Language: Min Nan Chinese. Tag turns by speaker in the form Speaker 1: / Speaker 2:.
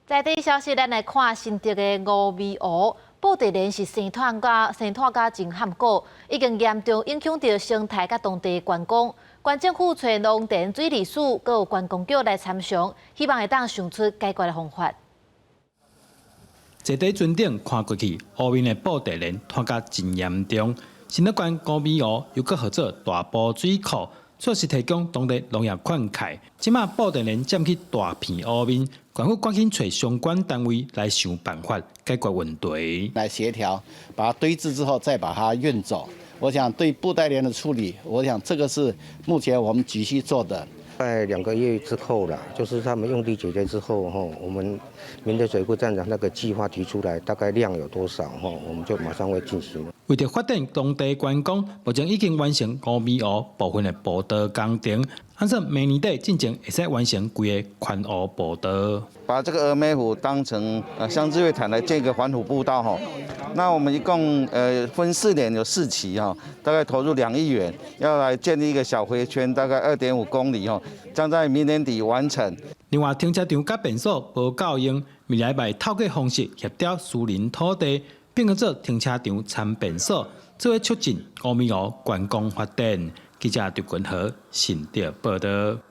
Speaker 1: 在地消息，咱來看新竹的烏尾湖，布袋蓮是生湠甲生湠甲真譀古，已經嚴重影響著生態佮當地觀光。縣政府揣農田水利署閣有觀光局來參詳，希望會當想出解決的方法。
Speaker 2: 坐佇船頂看過去，湖面的布袋蓮湠甲真嚴重。新竹縣烏尾湖又閣號做大埔水庫，主要是提供當地農業灌溉。這馬布袋蓮佔去大片湖面，縣府趕緊揣相關單位來想辦法解決問題。
Speaker 3: 來協調，把它堆置之後再把它運走。我想對布袋蓮的處理，我想這個是目前我們急需做的。
Speaker 4: 在2個月之後啦，就是他們用地解決之後，吼，我們明德水庫站長那個計劃提出來，大概量有多少，吼，我們就馬上會進行。
Speaker 2: 為著發展當地觀光，目前已經完成烏尾湖部分的步道工程，按算明年底進前會使完成規个環湖步道。
Speaker 5: 把這個峨眉湖當成香日月潭來建一個環湖步道，吼。那我們一共分4年有四期，哈，大概投入2億元，要來建立一個小迴圈，大概2.5公里，吼，將在明年底完成。
Speaker 2: 另外，停車場佮便所無夠用，未來會透過方式協調私人土地，變更做停車場摻便所，做伙促進烏尾湖觀光發展。記者劉君和新竹報導。